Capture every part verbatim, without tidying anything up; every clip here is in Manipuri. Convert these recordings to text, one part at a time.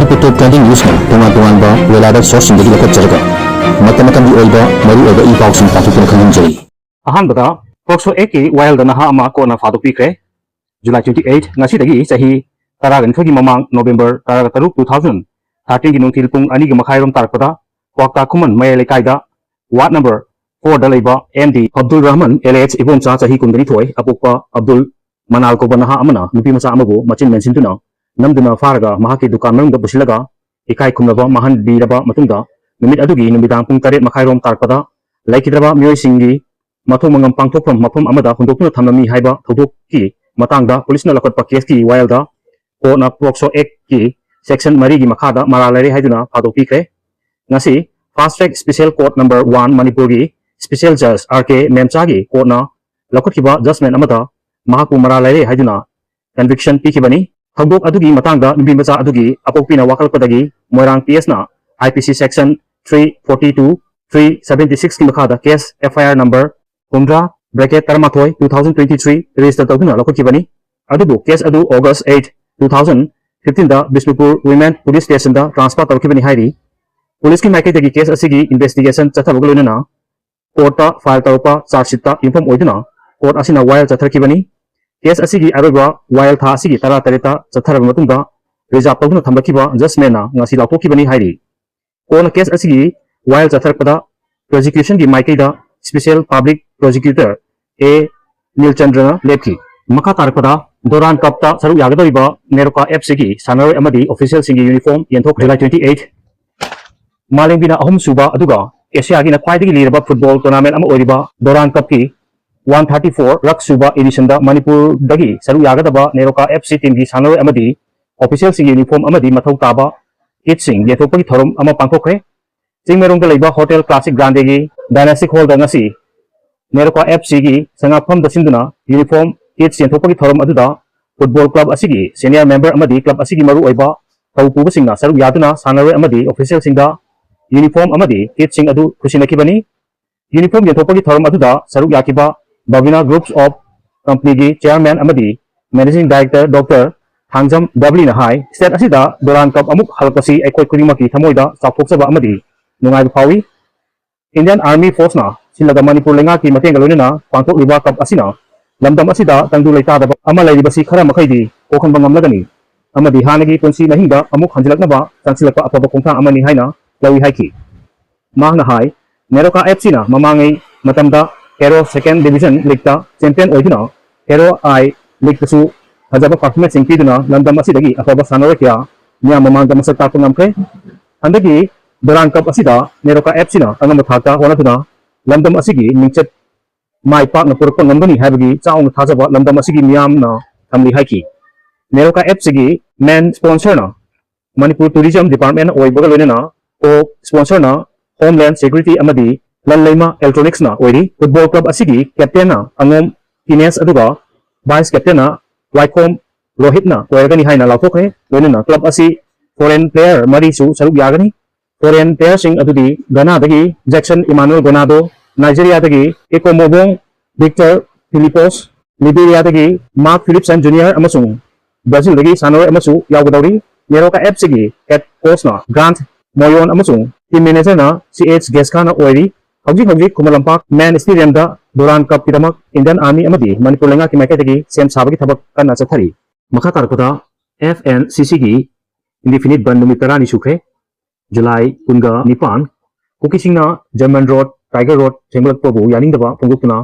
ꯑꯀꯨꯞꯄ trending newsꯅ ꯇꯣꯉꯥꯟ ꯇꯣꯉꯥꯟꯕ reliable sourceꯁꯤꯡꯗꯒꯤ ꯂꯧꯈꯠꯆꯔꯒ ꯃꯇꯝ ꯃꯇꯝꯒꯤ ꯑꯣꯏꯕ ꯃꯔꯨꯑꯣꯏꯕ ꯏ ꯄꯥꯎꯁꯤꯡ ꯄꯥꯊꯣꯛꯇꯨꯅ ꯈꯪꯍꯟꯖꯔꯤ꯫ ꯑꯍꯥꯟꯕꯗ, POCSO Actꯀꯤ ꯋꯥꯌꯦꯜꯗ ꯅꯍꯥ ꯑꯃ ꯀꯣꯔꯠꯅ ꯐꯥꯗꯣꯛꯄꯤꯈ꯭ꯔꯦ꯫ July twenty eight, ꯉꯁꯤꯗꯒꯤ ꯆꯍꯤ ꯇꯔꯥꯒ ꯅꯤꯊꯣꯏꯒꯤ ꯃꯃꯥꯡ November ꯇꯔꯥꯒ ꯇꯔꯨꯛ, two thousand thirteenꯒꯤ ꯅꯨꯡꯊꯤꯜ ꯄꯨꯡ ꯑꯅꯤꯒꯤ ꯃꯈꯥꯏꯔꯣꯝ ꯇꯥꯔꯛꯄꯗ ꯀ꯭ꯋꯥꯛꯇꯥ ꯈꯨꯃꯟ ꯃꯌꯥꯏ ꯂꯩꯀꯥꯏꯗ ward number fourꯗ ꯂꯩꯕ M D Abdul Rahman alias Ibomcha, ꯆꯍꯤ ꯀꯨꯟꯒ ꯅꯤꯊꯣꯏ, ꯑꯄꯣꯛꯄ ꯑꯕꯗꯨꯜ ꯃꯅꯥꯜ ꯀꯧꯕ ꯅꯍꯥ ꯑꯃꯅ ꯅꯨꯄꯤ ꯃꯆꯥ ꯑꯃꯕꯨ ꯃꯆꯤꯟ ꯃꯦꯟꯁꯤꯟꯗꯨꯅ ꯅꯝꯗꯨꯅ ꯐꯥꯔꯒ ꯃꯍꯥꯛꯀꯤ ꯗꯨꯀꯥꯟ ꯃꯅꯨꯡꯗ ꯄꯨꯁꯤꯜꯂꯒ ꯏꯀꯥꯏ ꯈꯨꯝꯅꯕ ꯃꯥꯡꯍꯟꯕꯤꯔꯕ ꯃꯇꯨꯡꯗ, ꯅꯨꯃꯤꯠ ꯑꯗꯨꯒꯤ ꯅꯨꯃꯤꯗꯥꯡ ꯄꯨꯡ ꯇꯔꯦꯠ ꯃꯈꯥꯏꯔꯣꯝ ꯇꯥꯔꯛꯄꯗ ꯂꯩꯈꯤꯗ꯭ꯔꯕ ꯃꯤꯑꯣꯏꯁꯤꯡꯒꯤ ꯃꯊꯧ ꯃꯉꯝ ꯄꯥꯡꯊꯣꯛꯐꯝ ꯃꯐꯝ ꯑꯃꯗ ꯍꯨꯟꯗꯣꯛꯇꯨꯅ ꯊꯝꯂꯝꯃꯤ ꯍꯥꯏꯕ ꯊꯧꯗꯣꯛꯀꯤ ꯃꯇꯥꯡꯗ ꯄꯨꯂꯤꯁꯅ ꯂꯧꯈꯠꯄ caseꯀꯤ ꯋꯥꯌꯦꯜꯗ ꯀꯣꯔꯠꯅ POCSO Actꯀꯤ section ꯃꯔꯤꯒꯤ ꯃꯈꯥꯗ ꯃꯔꯥꯜ ꯂꯩꯔꯦ ꯍꯥꯏꯗꯨꯅ ꯐꯥꯗꯣꯛꯄꯤꯈ꯭ꯔꯦ꯫ ꯉꯁꯤ Fast Track Special Court number one ꯃꯅꯤꯄꯨꯔꯒꯤ special judge R K ꯃꯦꯝꯆꯥꯒꯤ ꯀꯣꯔꯠꯅ ꯂꯧꯈꯠꯈꯤꯕ judgment ꯑꯃꯗ ꯃꯍꯥꯛꯄꯨ ꯃꯔꯥꯜ ꯂꯩꯔꯦ ꯍꯥꯏꯗꯨꯅ conviction ꯄꯤꯈꯤꯕꯅꯤ꯫ ꯊꯧꯗꯣꯛ ꯑꯗꯨꯒꯤ ꯃꯇꯥꯡꯗ ꯅꯨꯄꯤ ꯃꯆꯥ ꯑꯗꯨꯒꯤ ꯑꯄꯣꯛꯄꯤꯅ ꯋꯥꯀꯠꯂꯛꯄꯗꯒꯤ ꯃꯣꯏꯔꯥꯡ PSꯅ IPC section three forty two, three seventy sixꯀꯤ ꯃꯈꯥꯗ case FIR number ꯍꯨꯝꯗ꯭ꯔꯥ bracket ꯇꯔꯥꯃꯥꯊꯣꯏ two thousand twenty three register ꯇꯧꯗꯨꯅ ꯂꯧꯈꯠꯈꯤꯕꯅꯤ꯫ ꯑꯗꯨꯕꯨ case ꯑꯗꯨ August eight, two thousand fifteenꯗ Bishnupur Women Police Stationꯗ transfer ꯇꯧꯔꯛꯈꯤꯕꯅꯤ ꯍꯥꯏꯔꯤ꯫ ꯄꯨꯂꯤꯁꯀꯤ ꯃꯥꯏꯀꯩꯗꯒꯤ case ꯑꯁꯤꯒꯤ investigation ꯆꯠꯊꯕꯒ ꯂꯣꯏꯅꯅ ꯀꯣꯔꯠꯇ file ꯇꯧꯔꯛꯄ charge sheetꯇ ꯌꯨꯝꯐꯝ ꯑꯣꯏꯗꯨꯅ ꯀꯣꯔꯠ ꯑꯁꯤꯅ ꯋꯥꯌꯦꯜ ꯆꯠꯊꯔꯛꯈꯤꯕꯅꯤ꯫ Case ꯑꯁꯤꯒꯤ ꯑꯔꯣꯏꯕ ꯋꯥꯌꯦꯜ ꯊꯥ ꯑꯁꯤꯒꯤ ꯇꯔꯥꯇꯔꯦꯠꯇ ꯆꯠꯊꯔꯕ ꯃꯇꯨꯡꯗ reserve ꯇꯧꯗꯨꯅ ꯊꯝꯂꯛꯈꯤꯕ judgmentꯅ ꯉꯁꯤ ꯂꯥꯎꯊꯣꯛꯈꯤꯕꯅꯤ ꯍꯥꯏꯔꯤ꯫ ꯀꯣꯟꯅ case ꯑꯁꯤꯒꯤ ꯋꯥꯌꯦꯜ ꯆꯠꯊꯔꯛꯄꯗ prosecutionꯒꯤ ꯃꯥꯏꯀꯩꯗ special public prosecutor A ꯅꯤꯜꯆꯟꯗ꯭ꯔꯅ ꯂꯦꯞꯈꯤ꯫ ꯃꯈꯥ ꯇꯥꯔꯛꯄꯗ Durand Cupꯇ ꯁꯔꯨꯛ ꯌꯥꯒꯗꯧꯔꯤꯕ NEROCA FCꯒꯤ ꯁꯥꯟꯅꯔꯣꯏ ꯑꯃꯗꯤ officialꯁꯤꯡꯒꯤ uniform ꯌꯦꯟꯊꯣꯛ July twenty eight꯫ ꯃꯥꯂꯦꯝꯒꯤꯅ ꯑꯍꯨꯝꯁꯨꯕ ꯑꯗꯨꯒ ꯑꯦꯁꯤꯌꯥꯒꯤꯅ ꯈ꯭ꯋꯥꯏꯗꯒꯤ ꯂꯤꯔꯕ football tournament ꯑꯃ ꯑꯣꯏꯔꯤꯕ Durand Cupꯀꯤ one thirty four ꯔꯛ ꯁꯨꯕ editionꯗ ꯃꯅꯤꯄꯨꯔꯗꯒꯤ ꯁꯔꯨꯛ ꯌꯥꯒꯗꯕ NEROCA FC teamꯒꯤ ꯁꯥꯟꯅꯔꯣꯏ ꯑꯃꯗꯤ officialꯁꯤꯡꯒꯤ uniform ꯑꯃꯗꯤ ꯃꯊꯧ ꯇꯥꯕ kitꯁꯤꯡ ꯌꯦꯟꯊꯣꯛꯄꯒꯤ ꯊꯧꯔꯝ ꯑꯃ ꯄꯥꯡꯊꯣꯛꯈ꯭ꯔꯦ꯫ ꯆꯤꯡꯃꯩꯔꯣꯡꯗ ꯂꯩꯕ Hotel Classic Grandeꯒꯤ Dynastic Hallꯗ ꯉꯁꯤ NEROCA FCꯒꯤ ꯁꯉꯥꯛꯐꯝꯗ ꯁꯤꯟꯗꯨꯅ uniform, kits ꯌꯦꯟꯊꯣꯛꯄꯒꯤ ꯊꯧꯔꯝ ꯑꯗꯨꯗ football club ꯑꯁꯤꯒꯤ senior member ꯑꯃꯗꯤ club ꯑꯁꯤꯒꯤ ꯃꯔꯨꯑꯣꯏꯕ ꯊꯧ ꯄꯨꯕꯁꯤꯡꯅ ꯁꯔꯨꯛ ꯌꯥꯗꯨꯅ ꯁꯥꯟꯅꯔꯣꯏ ꯑꯃꯗꯤ officialꯁꯤꯡꯗ uniform ꯑꯃꯗꯤ kitꯁꯤꯡ ꯑꯗꯨ ꯈꯨꯠꯁꯤꯟꯅꯈꯤꯕꯅꯤ꯫ Uniform ꯌꯦꯟꯊꯣꯛꯄꯒꯤ ꯊꯧꯔꯝ ꯑꯗꯨꯗ ꯁꯔꯨꯛ ꯌꯥꯈꯤꯕ Babina Groups of Companyꯒꯤ chairman ꯑꯃꯗꯤ managing director Doctor ꯊꯥꯡꯖꯝ ꯗꯕꯂꯤꯅ ꯍꯥꯏ, ꯁ꯭ꯇꯦꯠ ꯑꯁꯤꯗ ꯗꯨꯔꯥꯟ ꯀꯞ ꯑꯃꯨꯛ ꯍꯜꯂꯛꯄꯁꯤ ꯑꯩꯈꯣꯏ ꯈꯨꯗꯤꯡꯃꯛꯀꯤ ꯊꯃꯣꯏꯗ ꯆꯥꯎꯊꯣꯛꯆꯕ ꯑꯃꯗꯤ ꯅꯨꯡꯉꯥꯏꯕ ꯐꯥꯎꯏ꯫ ꯏꯟꯗꯤꯌꯟ ꯑꯥꯔꯃꯤ ꯐꯣꯔꯁꯅ ꯁꯤꯜꯂꯒ ꯃꯅꯤꯄꯨꯔ ꯂꯩꯉꯥꯛꯀꯤ ꯃꯇꯦꯡꯒ ꯂꯣꯏꯅꯅ ꯄꯥꯡꯊꯣꯛꯂꯤꯕ ꯀꯞ ꯑꯁꯤꯅ ꯂꯝꯗꯝ ꯑꯁꯤꯗ ꯇꯪꯗꯨ ꯂꯩꯇꯥꯗꯕ ꯑꯃ ꯂꯩꯔꯤꯕꯁꯤ ꯈꯔ ꯃꯈꯩꯗꯤ ꯀꯣꯛꯍꯟꯕ ꯉꯝꯂꯒꯅꯤ ꯑꯃꯗꯤ ꯍꯥꯟꯅꯒꯤ ꯄꯨꯟꯁꯤ ꯃꯍꯤꯡꯗ ꯑꯃꯨꯛ ꯍꯟꯖꯤꯜꯂꯛꯅꯕ ꯆꯪꯁꯤꯜꯂꯛꯄ ꯑꯐꯕ ꯈꯣꯡꯊꯥꯡ ꯑꯃꯅꯤ ꯍꯥꯏꯅ ꯂꯧꯏ ꯍꯥꯏꯈꯤ꯫ ꯃꯍꯥꯛꯅ ꯍꯥꯏ, ꯅꯦꯔꯣꯀꯥ ꯑꯦꯐ ꯁꯤꯅ ꯃꯃꯥꯡꯉꯩ ꯃꯇꯝꯗ ꯍꯦꯔꯣ ꯁꯦꯀꯦꯟ ꯗꯤꯕꯤꯖꯟ ꯂꯤꯒꯇ ꯆꯦꯝꯄꯤꯌꯟ ꯑꯣꯏꯗꯨꯅ ꯍꯦꯔꯣ ꯑꯥꯏ ꯂꯤꯒꯇꯁꯨ ꯐꯖꯕ ꯄꯔꯐꯣꯔꯃꯦꯟꯁꯁꯤꯡ ꯄꯤꯗꯨꯅ ꯂꯝꯗꯝ ꯑꯁꯤꯗꯒꯤ ꯑꯐꯕ ꯁꯥꯟꯅꯔꯣꯏ ꯀꯌꯥ ꯃꯤꯌꯥꯝ ꯃꯃꯥꯡꯗ ꯃꯁꯛ ꯇꯥꯛꯄ ꯉꯝꯈ꯭ꯔꯦ꯫ ꯍꯟꯗꯛꯀꯤ ꯗꯨꯔꯥꯟ ꯀꯞ ꯑꯁꯤꯗ ꯅꯦꯔꯣꯀꯥ ꯑꯦꯐ ꯁꯤꯅ ꯑꯉꯝꯕ ꯊꯥꯛꯇ ꯍꯣꯠꯅꯗꯨꯅ ꯂꯝꯗꯝ ꯑꯁꯤꯒꯤ ꯃꯤꯡꯆꯠ ꯃꯥꯏ ꯄꯥꯛꯅ ꯄꯨꯔꯛꯄ ꯉꯝꯒꯅꯤ ꯍꯥꯏꯕꯒꯤ ꯆꯥꯎꯅ ꯊꯥꯖꯕ ꯂꯝꯗꯝ ꯑꯁꯤꯒꯤ ꯃꯤꯌꯥꯝꯅ ꯊꯝꯂꯤ ꯍꯥꯏꯈꯤ꯫ ꯅꯦꯔꯣꯀꯥ ꯑꯦꯐ ꯁꯤꯒꯤ ꯃꯦꯟ ꯁ꯭ꯄꯣꯟꯁꯔꯅ ꯃꯅꯤꯄꯨꯔ ꯇꯨꯔꯤꯖꯝ ꯗꯤꯄꯥꯔꯠꯃꯦꯟ ꯑꯣꯏꯕꯒ ꯂꯣꯏꯅꯅ ꯀꯣ ꯁ꯭ꯄꯣꯟꯁꯔꯅ ꯍꯣꯝꯂꯦꯟ ꯁꯦꯀ꯭ꯌꯨꯔꯤꯇꯤ ꯑꯃꯗꯤ ꯂꯟꯂꯩꯃ ꯏꯂꯦꯛꯇ꯭ꯔꯣꯅꯤꯛꯁꯅ ꯑꯣꯏꯔꯤ꯫ ꯐꯨꯠꯕꯣꯜ ꯀ꯭ꯂꯕ ꯑꯁꯤꯒꯤ ꯀꯦꯞꯇꯦꯟꯅ ꯑꯉꯣꯝ ꯏꯅꯦꯁ ꯑꯗꯨꯒ ꯚꯥꯏꯁ ꯀꯦꯞꯇꯦꯟꯅ ꯋꯥꯏꯈꯣꯝ ꯔꯣꯍꯤꯠꯅ ꯑꯣꯏꯔꯒꯅꯤ ꯍꯥꯏꯅ ꯂꯥꯎꯊꯣꯛꯈ꯭ꯔꯦ꯫ ꯂꯣꯏꯅꯅ ꯀ꯭ꯂꯕ ꯑꯁꯤ ꯐꯣꯔꯦꯟ ꯄ꯭ꯂꯦꯌꯔ ꯃꯔꯤꯁꯨ ꯁꯔꯨꯛ ꯌꯥꯒꯅꯤ꯫ ꯐꯣꯔꯦꯟ ꯄ꯭ꯂꯦꯌꯔꯁꯤꯡ ꯑꯗꯨꯗꯤ ꯘꯅꯥꯗꯒꯤ ꯖꯦꯛꯁꯟ ꯏꯃꯥꯅꯨꯑꯦꯜ ꯒꯣꯅꯥꯗꯣ, ꯅꯥꯏꯖꯦꯔꯤꯌꯥꯗꯒꯤ ꯏꯀꯣꯃꯣꯕꯣꯡ ꯚꯤꯛꯇꯔ ꯐꯤꯂꯤꯄꯣꯁ, ꯂꯤꯕꯦꯔꯤꯌꯥꯗꯒꯤ ꯃꯥꯔꯛ ꯐꯤꯂꯤꯞꯁꯟ ꯖꯨꯅꯤꯌꯔ ꯑꯃꯁꯨꯡ ꯕ꯭ꯔꯥꯖꯤꯜꯗꯒꯤ ꯁꯥꯟꯅꯔꯣꯏ ꯑꯃꯁꯨ ꯌꯥꯎꯒꯗꯧꯔꯤ꯫ ꯅꯦꯔꯣꯀꯥ ꯑꯦꯐ ꯁꯤꯒꯤ ꯍꯦꯗ ꯀꯣꯆꯅ ꯒ꯭ꯔꯥꯟꯠ ꯃꯣꯌꯣꯟ ꯑꯃꯁꯨꯡ ꯇꯤꯝ ꯃꯦꯅꯦꯖꯔꯅ ꯁꯤ ꯑꯦꯆ ꯒꯦꯁꯀꯥꯅ ꯑꯣꯏꯔꯤ꯫ ꯍꯧꯖꯤꯛ ꯍꯧꯖꯤꯛ ꯈꯨꯃꯟ ꯂꯝꯄꯥꯛ ꯃꯦꯟ ꯁ꯭ꯇꯦꯗꯤꯌꯝꯗ ꯗꯨꯔꯥꯟ ꯀꯞꯀꯤꯗꯃꯛ ꯏꯟꯗꯤꯌꯟ ꯑꯥꯔꯃꯤ ꯑꯃꯗꯤ ꯃꯅꯤꯄꯨꯔ ꯂꯩꯉꯥꯛꯀꯤ ꯃꯥꯏꯀꯩꯗꯒꯤ ꯁꯦꯝ ꯁꯥꯕꯒꯤ ꯊꯕꯛ ꯀꯟꯅ ꯆꯠꯊꯔꯤ꯫ ꯃꯈꯥ ꯇꯥꯔꯛꯄꯗ ꯑꯦꯐ ꯑꯦꯟ ꯁꯤ ꯁꯤꯒꯤ ꯏꯟꯗꯤꯐꯤꯅꯤꯠ ꯕꯟ ꯅꯨꯃꯤꯠ ꯇꯔꯥꯅꯤ ꯁꯨꯈ꯭ꯔꯦ꯫ ꯖꯨꯂꯥꯏ ꯀꯨꯟꯒ ꯅꯤꯄꯥꯟ, ꯀꯨꯀꯤꯁꯤꯡꯅ ꯖꯔꯃꯟ ꯔꯣꯗ, ꯇꯥꯏꯒꯔ ꯔꯣꯗ ꯊꯦꯡꯒꯠꯂꯛꯄꯕꯨ ꯌꯥꯅꯤꯡꯗꯕ ꯐꯣꯡꯗꯣꯛꯇꯨꯅ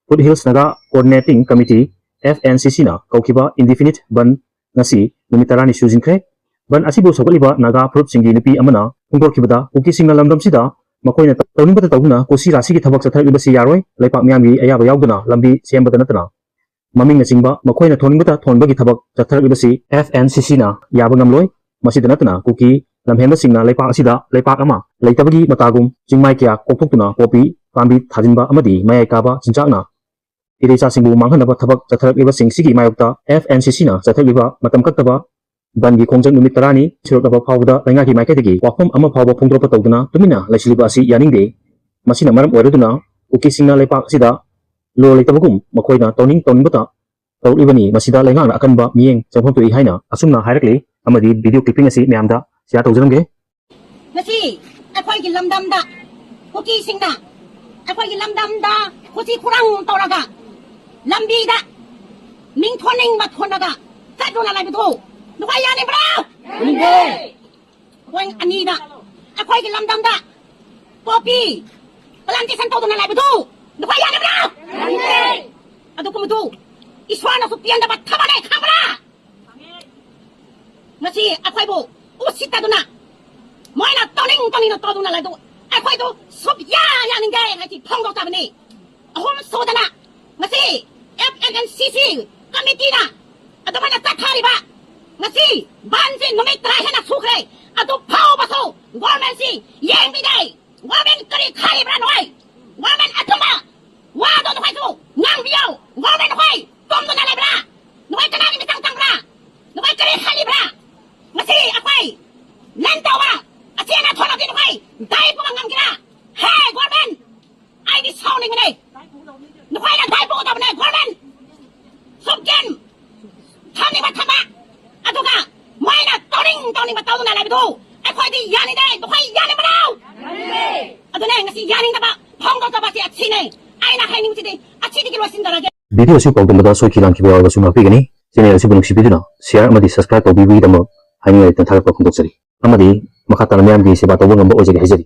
foot hills Naga coordinating committee, F N C ꯁꯤꯅ ꯀꯧꯈꯤꯕ ꯏꯟꯗꯤꯐꯤꯅꯤꯠ ꯕꯟ ꯉꯁꯤ ꯅꯨꯃꯤꯠ ꯇꯔꯥꯅꯤ ꯁꯨꯖꯤꯟꯈ꯭ꯔꯦ꯫ ꯕꯟ ꯑꯁꯤꯕꯨ ꯁꯧꯒꯠꯂꯤꯕ ꯅꯥꯒꯥ ꯐꯨꯔꯨꯞꯁꯤꯡꯒꯤ ꯅꯨꯄꯤ ꯑꯃꯅ ꯐꯣꯡꯗꯣꯔꯛꯈꯤꯕꯗ, ꯀꯨꯀꯤꯁꯤꯡꯅ ꯂꯝꯗꯝꯁꯤꯗ ꯃꯈꯣꯏꯅ ꯇꯧꯅꯤꯡꯕꯇ ꯇꯧꯗꯨꯅ ꯀꯨꯁꯤ ꯔꯥꯁꯤꯒꯤ ꯊꯕꯛ ꯆꯠꯊꯔꯛꯂꯤꯕꯁꯤ ꯌꯥꯔꯣꯏ, ꯂꯩꯄꯥꯛ ꯃꯤꯌꯥꯝꯒꯤ ꯑꯌꯥꯕ ꯌꯥꯎꯗꯅ ꯂꯝꯕꯤ ꯁꯦꯝꯕꯗ ꯅꯠꯇꯅ ꯃꯃꯤꯡꯅꯆꯤꯡꯕ ꯃꯈꯣꯏꯅ ꯊꯣꯟꯅꯤꯡꯕꯇ ꯊꯣꯟꯕꯒꯤ ꯊꯕꯛ ꯆꯠꯊꯔꯛꯂꯤꯕꯁꯤ ꯑꯦꯐ ꯑꯦꯟ ꯁꯤ ꯁꯤꯅ ꯌꯥꯕ ꯉꯝꯂꯣꯏ꯫ ꯃꯁꯤꯗ ꯅꯠꯇꯅ ꯀꯨꯀꯤ ꯂꯝꯍꯦꯟꯕꯁꯤꯡꯅ ꯂꯩꯄꯥꯛ ꯑꯁꯤꯗ ꯂꯩꯄꯥꯛ ꯑꯃ ꯂꯩꯇꯕꯒꯤ ꯃꯇꯥꯒꯨꯝ ꯆꯤꯡꯃꯥꯏ ꯀꯌꯥ ꯀꯣꯛꯊꯣꯛꯇꯨꯅ ꯄꯣꯄꯤ ꯄꯥꯝꯕꯤ ꯊꯥꯖꯤꯟꯕ ꯑꯃꯗꯤ ꯃꯌꯥꯏ ꯀꯥꯕ ꯆꯤꯟꯖꯥꯛꯅ ꯏꯔꯩꯆꯥꯁꯤꯡꯕꯨ ꯃꯥꯡꯍꯟꯅꯕ ꯊꯕꯛ ꯆꯠꯊꯔꯛꯂꯤꯕꯁꯤꯡꯁꯤꯒꯤ ꯃꯥꯌꯣꯛꯇ ꯑꯦꯐ ꯑꯦꯟ ꯁꯤ ꯁꯤꯅ ꯆꯠꯊꯔꯛꯂꯤꯕ ꯃꯇꯝ ꯀꯛꯇꯕ ꯕꯟꯒꯤ ꯈꯣꯡꯖꯪ ꯅꯨꯃꯤꯠ ꯇꯔꯥꯅꯤ ꯁꯨꯔꯛꯂꯕ ꯐꯥꯎꯕꯗ ꯂꯩꯉꯥꯛꯀꯤ ꯃꯥꯏꯀꯩꯗꯒꯤ ꯋꯥꯐꯝ ꯑꯃ ꯐꯥꯎꯕ ꯐꯣꯡꯗꯣꯔꯛꯄ ꯇꯧꯗꯅ ꯇꯨꯃꯤꯟꯅ ꯂꯩꯁꯤꯜꯂꯤꯕ ꯑꯁꯤ ꯌꯥꯅꯤꯡꯗꯦ꯫ ꯃꯁꯤꯅ ꯃꯔꯝ ꯑꯣꯏꯔꯗꯨꯅ ꯀꯨꯀꯤꯁꯤꯡꯅ ꯂꯩꯄꯥꯛ ꯑꯁꯤꯗ ꯂꯣ ꯂꯩꯇꯕꯒꯨꯝ ꯃꯈꯣꯏꯅ ꯇꯧꯅꯤꯡ ꯇꯧꯅꯤꯡꯕꯇ ꯇꯧꯔꯛꯂꯤꯕꯅꯤ꯫ ꯃꯁꯤꯗ ꯂꯩꯉꯥꯛꯅ ꯑꯀꯟꯕ ꯃꯤꯠꯌꯦꯡ ꯆꯪꯐꯝ ꯊꯣꯛꯏ ꯍꯥꯏꯅ ꯑꯁꯨꯝꯅ ꯍꯥꯏꯔꯛꯂꯤ꯫ ꯑꯃꯗꯤ video clipping ꯑꯁꯤ ꯃꯌꯥꯝꯗ share ꯇꯧꯖꯔꯝꯒꯦ꯫ ꯉꯁꯤ ꯑꯩꯈꯣꯏꯒꯤ ꯂꯝꯗꯝꯗ ꯀꯨꯀꯤꯁꯤꯡꯅ ꯑꯩꯈꯣꯏꯒꯤ ꯂꯝꯗꯝꯗ ꯈꯨꯠꯁꯤ ꯈꯨꯔꯪ ꯇꯧꯔꯒ ꯂꯝꯕꯤꯗ ꯃꯤꯡ ꯊꯣꯟꯅꯤꯡꯕ ꯊꯣꯟꯂꯒ ꯆꯠꯇꯨꯅ ꯂꯩꯕꯗꯨ ꯅꯈꯣꯏ ꯌꯥꯅꯤꯡꯕ꯭ꯔꯥ? ꯌꯥꯅꯤꯡꯗꯦ꯫ Point ꯑꯅꯤꯗ ꯑꯩꯈꯣꯏꯒꯤ ꯂꯝꯗꯝꯗ poppy plantation ꯇꯧꯗꯨꯅ ꯂꯩꯕꯗꯨ ꯅꯈꯣꯏ ꯌꯥꯅꯤꯡꯕ꯭ꯔꯥ? ꯌꯥꯅꯤꯡꯗꯦ꯫ ꯑꯗꯨꯒꯨꯝꯕꯗꯨ ꯏꯁꯣꯔꯅꯁꯨ ꯄꯦꯟꯗꯕ ꯊꯕꯛꯅꯦ, ꯈꯪꯕ꯭ꯔꯥ? ꯉꯁꯤ ꯑꯩꯈꯣꯏꯕꯨ ꯎꯁꯤꯠꯇꯗꯨꯅ ꯃꯣꯏꯅ ꯇꯧꯅꯤꯡ ꯇꯧꯅꯤꯡꯅ ꯇꯧꯗꯨꯅ ꯂꯩꯗꯨ ꯑꯩꯈꯣꯏꯗꯨ ꯁꯨꯛꯌꯥ ꯌꯥꯅꯤꯡꯗꯦ ꯍꯥꯏꯁꯤ ꯐꯣꯡꯗꯣꯛꯆꯕꯅꯤ꯫ ꯑꯍꯨꯝ ꯁꯨꯗꯅ ꯉꯁꯤ F N N C C committeeꯅ ꯑꯗꯨꯃꯥꯏꯅ ꯆꯠꯊꯔꯤꯕ ꯉꯁꯤ ꯕꯟꯁꯤ ꯅꯨꯃꯤꯠ ꯇꯔꯥ ꯍꯦꯟꯅ ꯁꯨꯈ꯭ꯔꯦ꯫ ꯑꯗꯨ ꯐꯥꯎꯕꯁꯨ governmentꯁꯤ ꯌꯦꯡꯕꯤꯗꯦ꯫ Government ꯀꯔꯤ ꯈꯜꯂꯤꯕ꯭ꯔꯥ ꯅꯈꯣꯏ? Government ꯑꯆꯨꯝꯕ ꯋꯥꯗꯣ ꯅꯈꯣꯏꯁꯨ ꯉꯥꯡꯕꯤꯌꯨ꯫ Government ꯅꯈꯣꯏ ꯇꯨꯝꯗꯨꯅ ꯂꯩꯕ꯭ꯔꯥ? ꯅꯈꯣꯏ ꯀꯅꯥꯒꯤ ꯃꯤꯆꯪ ꯆꯪꯕ꯭ꯔꯥ? ꯅꯈꯣꯏ ꯀꯔꯤ ꯈꯜꯂꯤꯕ꯭ꯔꯥ? ꯉꯁꯤ ꯑꯩꯈꯣꯏ ꯂꯟ ꯇꯧꯕ ꯑꯁꯤ ꯑꯅꯥ ꯊꯣꯛꯂꯗꯤ ꯅꯈꯣꯏ ꯗꯥꯏ ꯄꯨꯕ ꯉꯝꯒꯦꯔꯥ? ꯍꯦ government, ꯑꯩꯗꯤ ꯁꯥꯎꯅꯤꯡꯕꯅꯦ꯫ ꯅꯈꯣꯏꯅ ꯗꯥꯏ ꯄꯨꯒꯗꯕꯅꯦ government꯫ ꯁꯨꯞꯀꯦꯟ ꯊꯝꯅꯤꯡꯕ ꯊꯝꯕ, ꯑꯗꯨꯒ ꯃꯣꯏꯅ ꯇꯧꯅꯤꯡ ꯇꯧꯅꯤꯡꯕ ꯇꯧꯗꯨꯅ ꯂꯩꯕꯗꯨ ꯑꯩꯈꯣꯏꯗꯤ ꯌꯥꯅꯤꯡꯗꯦ꯫ ꯅꯈꯣꯏ ꯌꯥꯅꯤꯡꯕ꯭ꯔꯣ? ꯑꯗꯨꯅꯦ ꯉꯁꯤ ꯌꯥꯅꯤꯡꯗꯕ ꯐꯣꯡꯗꯣꯛꯆꯕꯁꯤ ꯑꯁꯤꯅꯦ꯫ ꯑꯩꯅ ꯍꯥꯏꯅꯤꯡꯕꯁꯤꯗꯤ ꯑꯁꯤꯗꯒꯤ ꯂꯣꯏꯁꯤꯟꯖꯔꯒꯦ꯫ Video ꯑꯁꯤ ꯄꯥꯎꯗꯝꯕꯗ ꯁꯣꯏꯈꯤ ꯂꯥꯟꯈꯤꯕ ꯌꯥꯎꯔꯕꯁꯨ ꯉꯥꯛꯄꯤꯒꯅꯤ꯫ Channel ꯑꯁꯤꯕꯨ ꯅꯨꯡꯁꯤꯕꯤꯗꯨꯅ share ꯑꯃꯗꯤ subscribe ꯇꯧꯕꯤꯕꯒꯤꯗꯃꯛ ꯍꯥꯏꯅꯤꯡꯉꯥꯏ ꯂꯩꯇꯅ ꯊꯥꯒꯠꯄ ꯐꯣꯡꯗꯣꯛꯆꯔꯤ꯫ ꯑꯃꯗꯤ ꯃꯈꯥ ꯇꯥꯅ ꯃꯤꯌꯥꯝꯒꯤ ꯁꯦꯕꯥ ꯇꯧꯕ ꯉꯝꯕ ꯑꯣꯏꯖꯒꯦ ꯍꯥꯏꯖꯔꯤ꯫